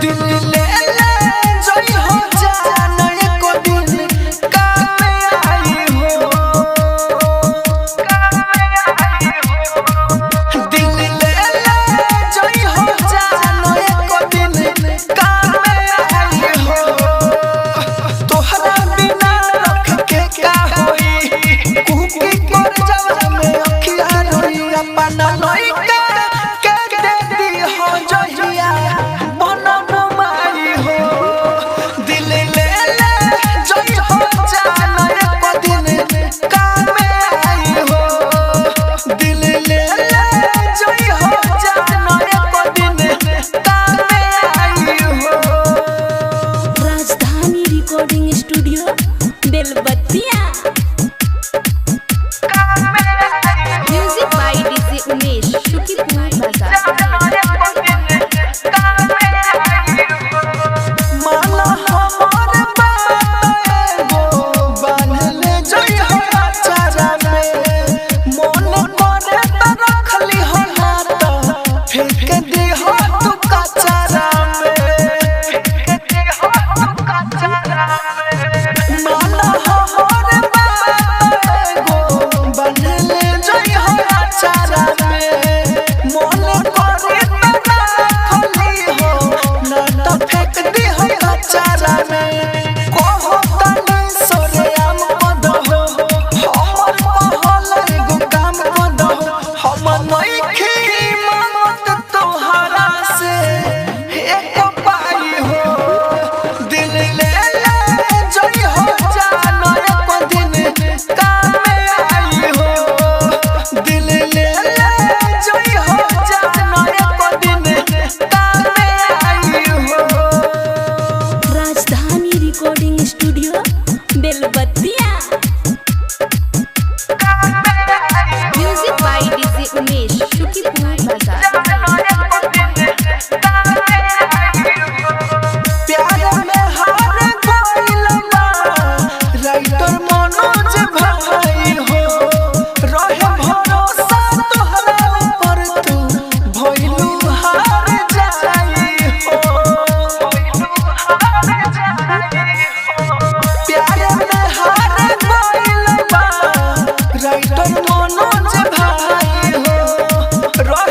दिल ले ले जोई हो जान एको दिन कामे आई हो। दिल ले ले जोई हो जान एको दिन कामे आई हो। तोहरा बिना रख के का होई, कुकी कर जवा में अखिया रोई। अपना लइका के दे दी हो जहिया बनम माई हो। दिल ले ले जोई हो जान एको दिन कामे आई हो। दिल ले ले जोई हो जान एको दिन कामे आई हो। Rajdhani recording studio Belbattiya. Music by DJ Umesh, Shukipur बाजार। माला हमर बात एगो बान्हले जई हो अचारा में, मन करे त रखली हो हाथ फेंक दे हो तू कचारा में। माला हमर बात एगो बान्हले जई हो अचारा में, मन करे त रखली हो ना त फेंक दे हो कचारा में। कहो तनी सरेआम कदहो, हमर पहल एगो काम कदहो। हम नइखी मांगत तोहरा से एक पाई हो। दिल ले ले जोई हो जान एको दिन कामे आई हो। दिल ले ले जोई हो जान एको दिन कामे आई हो। Rajdhani recording studio Belbattiya. Music by DJ Umesh, Shukipur बाजार। प्यार में हार गइल बा राइटर मनोज भाई हो। रहे भरोसा तोहरा ऊपर तू भइलू हार जाई हो। प्यार में हार गइल बा राइटर मनोज भाई हो। रहे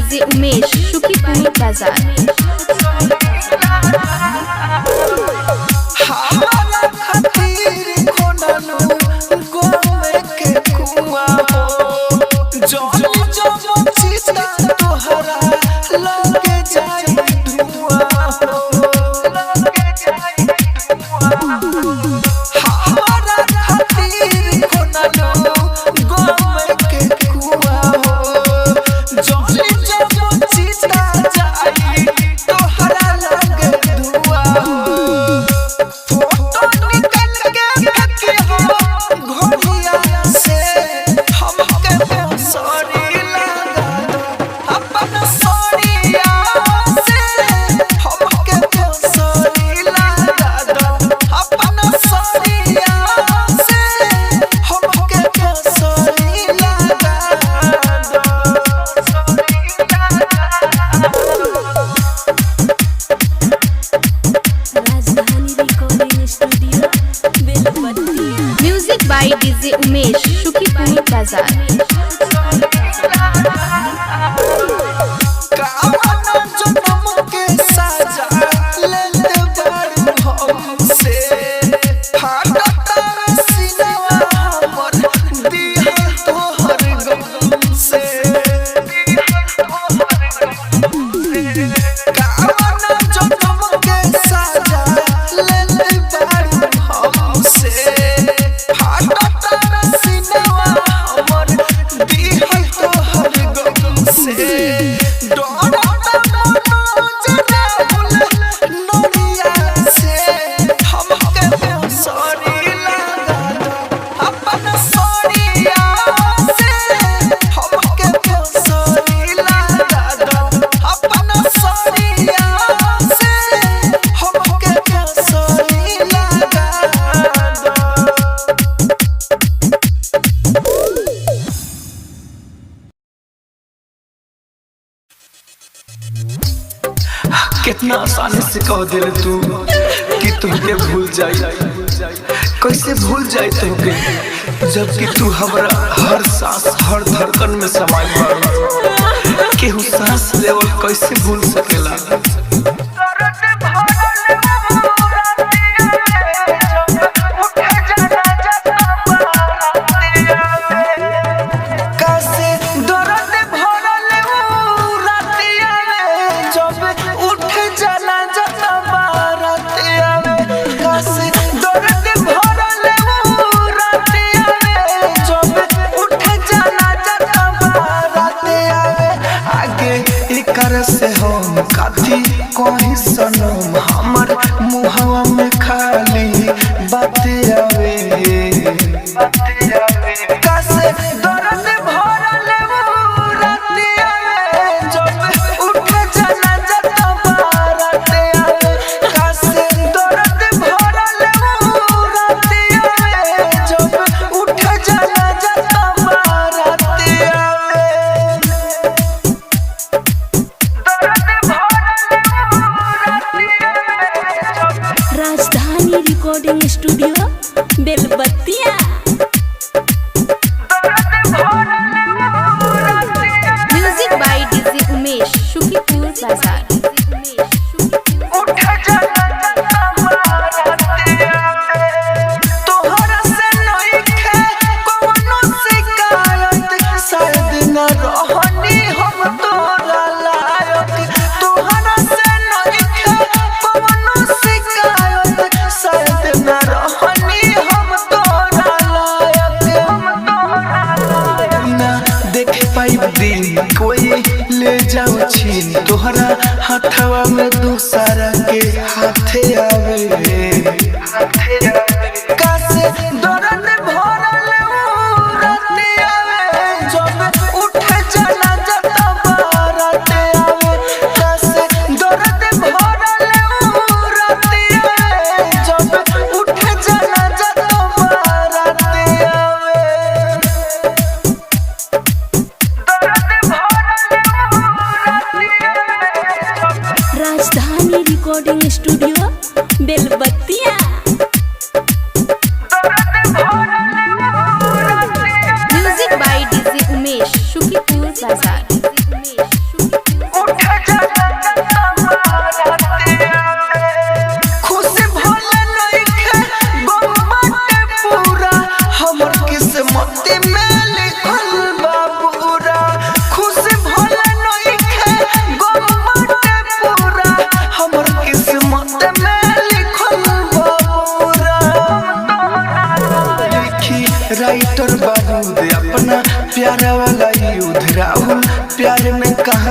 DJ Umesh Sukhipur Bazar. हमारा खातिर खोनलू गोमे के कुआं हो। जब जब चिता तोहरा लगे जाई धुआं हो, लगे जाई धुआं हो। हमारा खातिर खोनलू गोमे के कुआं हो। जब जब चिता जाई तोहरा लगे धुआं हो। फोटो निकल के फेंकी हो घोड़िया से, हमके सॉरी लगा दो अपन सॉरिया से, हमके सॉरी लगा दो अपन सॉरिया से, हमके सॉरी लगा दो, सॉरी लगा दो। Rajdhani recording studio Belbattiya. Music by DJ Umesh Sukhipur Bazar. कामना जनम के साजा लेले बारू हमसे, फाटता सीनवा हमर दिहा तोहर गम से। कामना जनम के साजा लेले बारू हमसे, फाटता सीनवा हमर दिहा तोहर गम से। डरता मनोज राहुल नोरिया से, हमके सॉरी लगा दो अपन सॉरिया से, हमके सॉरी लगा दो अपन सॉरिया से, हमके सॉरी लगा दो। कितना आसानी से कह दिल तू कि तुमके भूल जाई, कैसे भूल जाई तुमके, जबकि तू हमरा हर सांस हर धड़कन में समाइल बारू। केहू सांस लेवल कैसे भूल सकेला? कैसे दर्द भरल ऊ रातिया में, जब उठ जाला जता बारातिया में। कैसे दर्द भरल ऊ रातिया में, जब उठ जाला जता बारातिया में। आगे एकर से हम काथी कहीं सनम, हमर मुहवा में खाली बाते आवे। कैसे दर्द भरल ऊ रातिया में, जब उठ जाला जता बारातिया में। कैसे दर्द भरल ऊ रातिया में, जब उठ जाला जता बारातिया में। दर्द भरल ऊ रातिया में, जब Rajdhani recording studio Belbattiya. Music by DJ Umesh Sukhipur Bazar. उठ जाला जता बारातिया में। तोहरा से नइखे कवनो शिकायत, शायद न रहनी हम तोरा लायक। तोहरा से नइखे कवनो शिकायत, शायद न रहनी हम तोरा लायक, हम तोरा लायक। ना देख पाई दिन कोई ले जाओ छीन, तोहरा हाथवा में दूसरा के हाथे आवे। कैसे दर्द भरल ऊ रातिया में, जब उठ जाला जता बारातिया में। कैसे दर्द भरल ऊ रातिया में, जब उठ जाला जता बारातिया में। दर्द भरल ऊ रातिया में, जब Rajdhani recording studio Belbattiya. Music by DJ Umesh Sukhipur Bazar.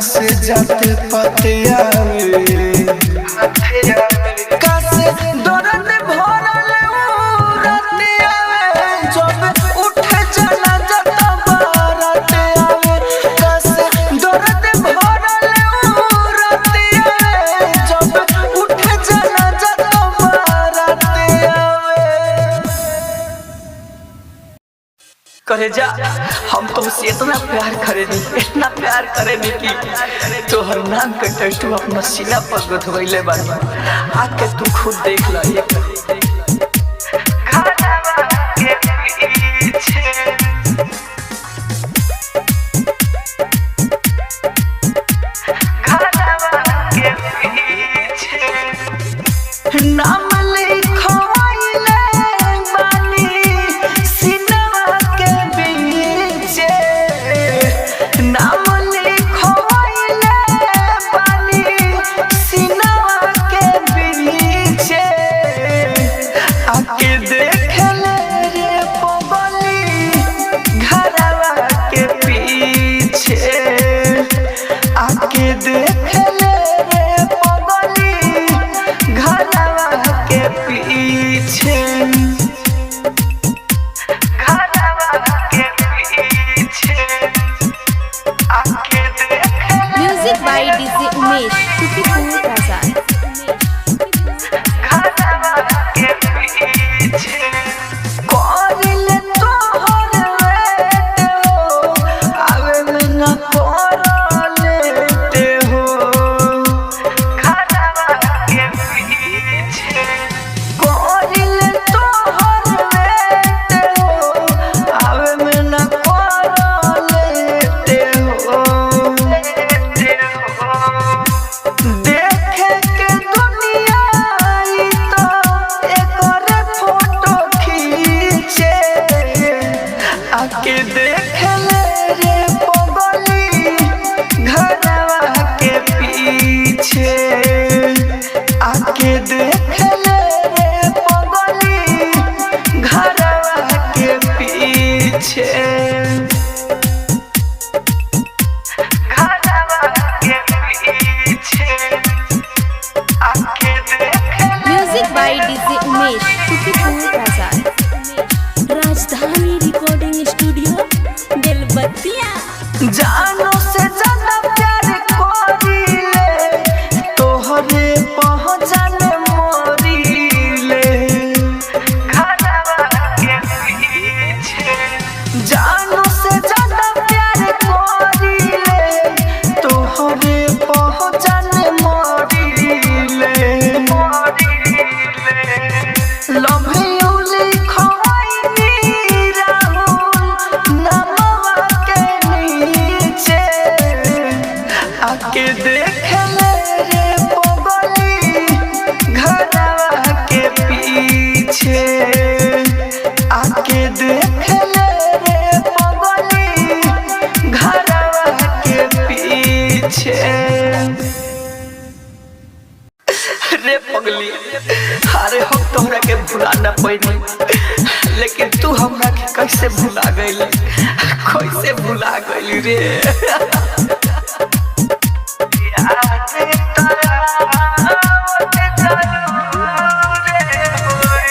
से जाते पते आवे, कासे दर्द भरल उ राते आवे, जब उठे चला जाता बाराते आवे, कासे दर्द भरल उ राते आवे, जब उठे चला जाता बाराते आवे। करे जा, हम तुमसे इतना प्यार करेनी, इतना प्यार करेनी कि तोहर नाम के टैटू अपना सीना पर गुथवैले बानी। आके तू खुद देख ल एक। नाम लिखवाइले बानी सिनवा के बीचे, नाम लिखवाइले बानी सिनवा के बीचे, आके देख ले रे पगली घरवा के पीछे, आके देख ले रे पगली घरवा के पीछे, घरवा के पीछे, आके देख ले music by DJ Umesh, Shukipur Bazar. घरवा के पीछे। करिले तोहर वेट हो, आवे में न करलेट हो, घरवा के पीछे। करिले तोहर वेट हो, आवे में न करलेट हो, देखे के दुनिया आई तो एकर फोटो खींचे, आके देख ले रे पगली घरवा के पीछे, आके देख ले रे पगली घरवा के पीछे, घरवा के पीछे, आके देख ले music by DJ Umesh, Shukipur Bazar. Rajdhani recording studio Belbattiya. जानो से ज्यादा प्यार करीले, तोहरे पहचान मोरीले, घरवा के पीछे। जानो से ज्यादा प्यार करीले, तोहरे पहचान मोरीले, लव you लिखवाइनी राहुल नमवा के नीचे, आके देख ले रे पगली घरवा के पीछे, आके देख ले रे पगली घरवा के पीछे। रे पगली, अरे हम तोहरा के भुला न पैनी, लेकिन तू हमरा के कैसे भुला गइली, कैसे भुला गइली रे। याद तोरा आवत जरूर रे होई,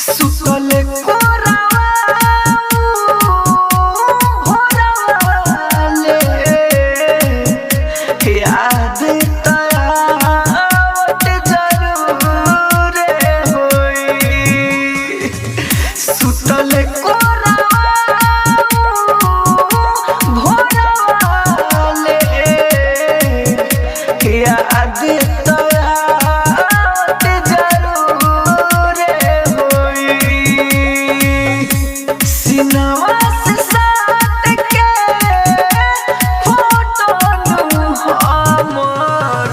सुतल कोरावा भोरवा ले, याद तोरा आवत जरूर होई, सुतल कोरावा भोरवा ले, याद तोरा आवत जरूर होई, सिनवा से साट के फोटो नु हमर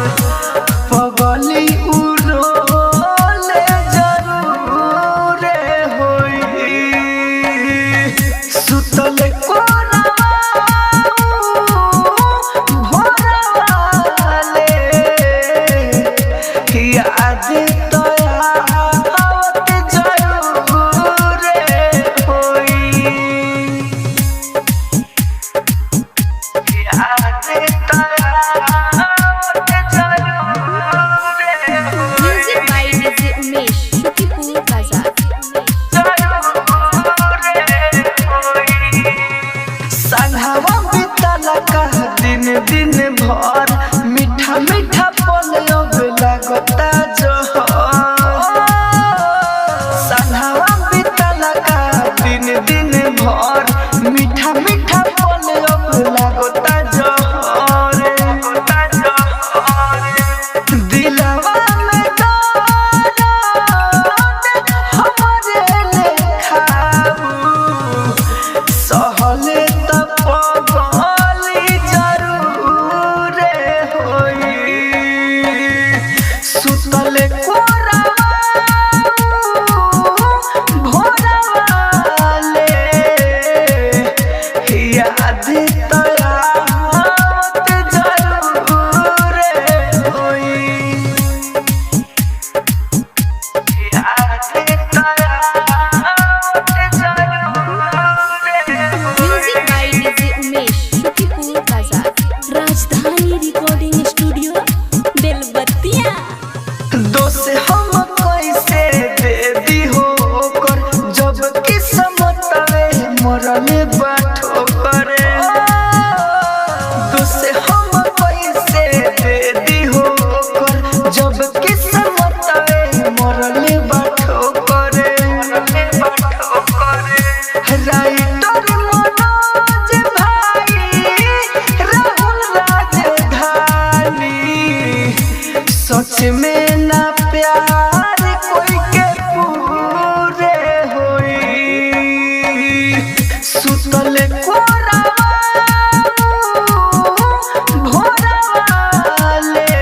पगली उड़ोले जरूर होई, जब किस्मत में मरल बाठो करे। तुसे हम पैसे दे दिहो कर, जब किस्मत में मरल बाठो करे। राइटर मनोज भाई राहुल राजधानी, सच में ना प्यार कोई के पूरे होई। सुतल कोरावा भोरवा ले,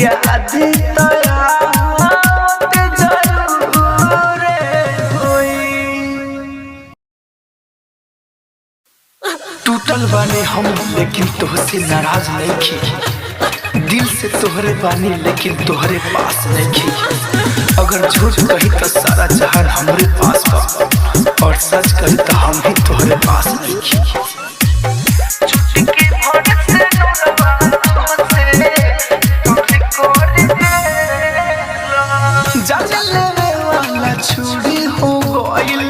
याद तो आवत जरूर होई। टूटल बानी हम लेकिन तोहसे नाराज नहीं खी, दिल से तोहरे बानी लेकिन तोहरे पास नहीं खी। अगर झूठ कही तो सारा जहान हमरे पास बा, और सच कही तो हम ही तोहरे पास नहीं खी। जान लेवे वाला छुरी हो गइल,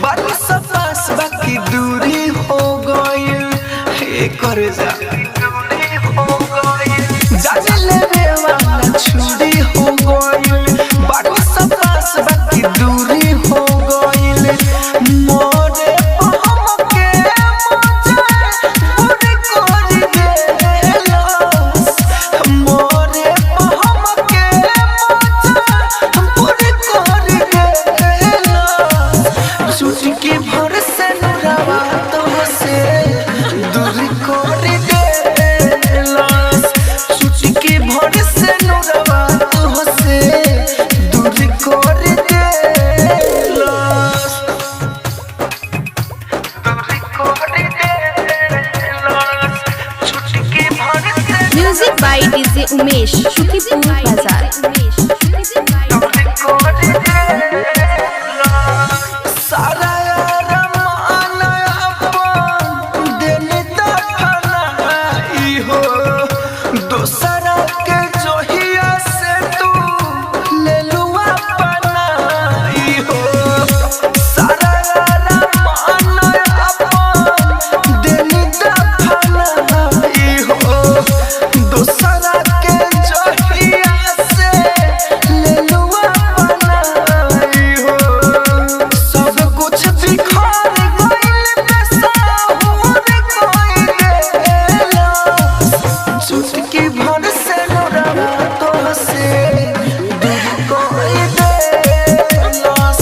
बानी सब पास बाकी दूरी हो गइल। हे कर जा, जान लेवे वाला छुरी हो गइल, बानी सब पास बाकी दूरी हो गइल। मोरे हमके मजे पूरी कर देलस, मोरे हमके मजे पूरी कर देलस। चुटकी भर से नुरावा तो से दूर कर देलस, चुटकी भर से नुरावा तो से दूर कर देलस। Music by DJ Umesh Sukhipur Bazar. सारा अरमान अपन दिल दफनाई हो, दोसरा के जोहिया से तू लेलुआ बनाई हो। सारा अरमान अपन दिल दफनाई हो, दोसरा के जोहिया से लेलुआ बनाई हो। सब कुछ बिखर गइल बेसहुर कोई देलस, चुटकी भर से नुरवा तो से दूर कोई देलस,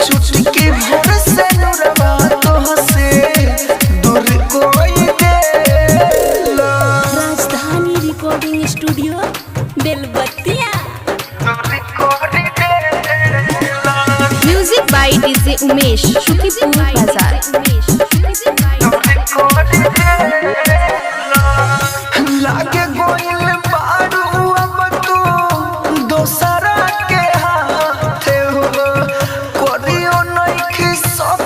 चुटकी भर से नुरवा तो से दूर कोई देलस। Rajdhani recording studio Belbattiya. Music by DJ Umesh Sukhipur Bazar. लागे गोइल बारू अब तू दोसरा के हाथे हो, करियो नइखी सब